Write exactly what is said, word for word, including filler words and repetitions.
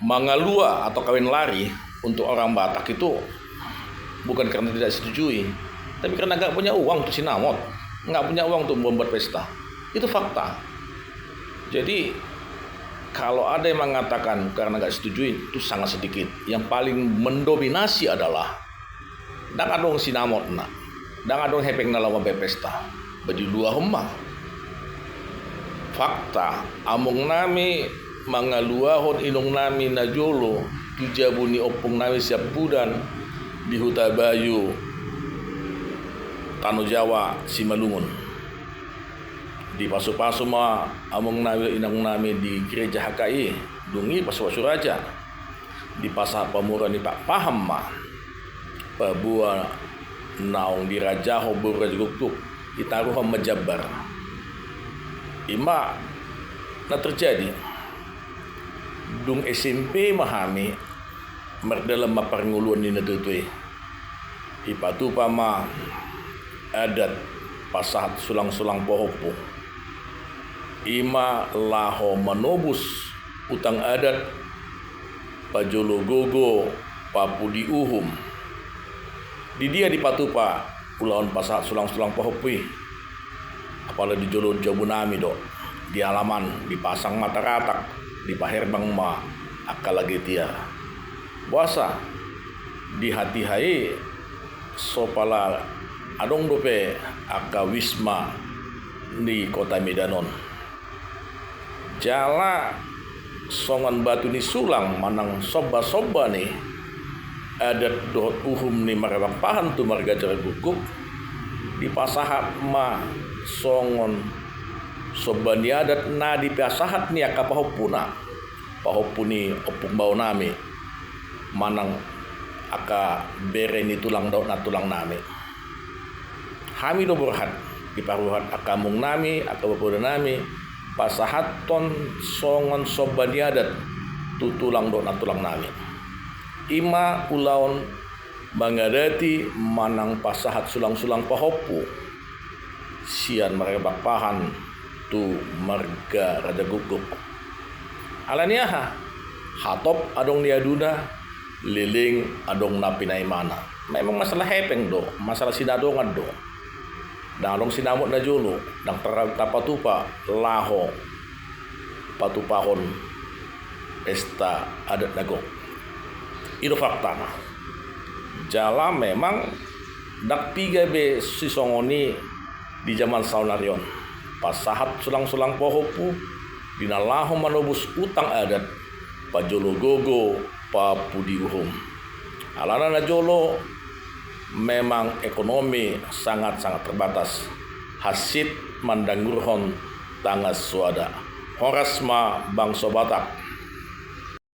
Mangalua atau kawin lari untuk orang Batak itu bukan karena tidak setujui, tapi karena nggak punya uang untuk sinamot, nggak punya uang untuk membuat pesta. Itu fakta. Jadi, kalau ada yang mengatakan karena nggak setujui, itu sangat sedikit. Yang paling mendominasi adalah ndang adong sinamotna, ndang adong hepengna laho mambahen pesta. Baju luahon ma. Fakta, among nami mangaluahon inong nami na jolo tu jabu ni ompung nami siampudan di Hutabayu, Tano Jawa, Simalungun. Dipasupasu ma among nami, inong nami di gereja H K I, dung i pasupasu raja. Dipasahat pamoruon ni Pakpahan ma paboa naung dirajahon boru Rajagukguk, ditaruhon ma jambar. I ma na terjadi. Dung S M P ma hami, mardalan ma parngoluan ni natuatua i. Dipatupa ma adat pasahat sulangsulang pahompu. I ma laho manobus utang adat, pajolo gogo, papudi uhum. Di dia dipatupa ulaon pasahat sulangsulang pahompu i? Apala di jolo jabu nami do, di alaman, dipasang ma taratak, dipaherbang ma angka lage tiar. Boasa? Di hatiha i so pala adong dope angka wisma ni kota Medan on. Jala songon batu ni sulang manang sombasomba ni adat dohot uhum ni marga Pakpahan tu marga Rajagukguk, dipasahat ma songon somba ni adat na dipasahat ni angka pahompuna, pahompu ni ompung bao nami, manang angka bere ni tulang dohot nantulang nami. Hami do borhat, dipaborhat angka among nami, angka bapauda nami, pasahathon songon somba ni adat tu tulang dohot nantulang nami. I ma ulaon mangadati manang pasahat sulangsulang pahompu sian marga Pakpahan tu marga Rajagukguk. Ala ni aha? Hatop adong niaduna, leleng adong na pinaimana. Memang masalah hepeng do, masalah sinadongan do. Ndang adong sinamot na jolo, ndang tar-, tapatupa laho patupahon pesta adat na gok. I do faktana. Jala memang ndang piga be sisongon i di jaman saonari on. Pasahat sulangsulang pahompu di na laho manobus utang adat, pajolo gogo, papudi uhum. Alana na jolo memang ekonomi sangat-sangat terbatas. Hansit mandangurhon tangan soada. Horas ma bangso Batak,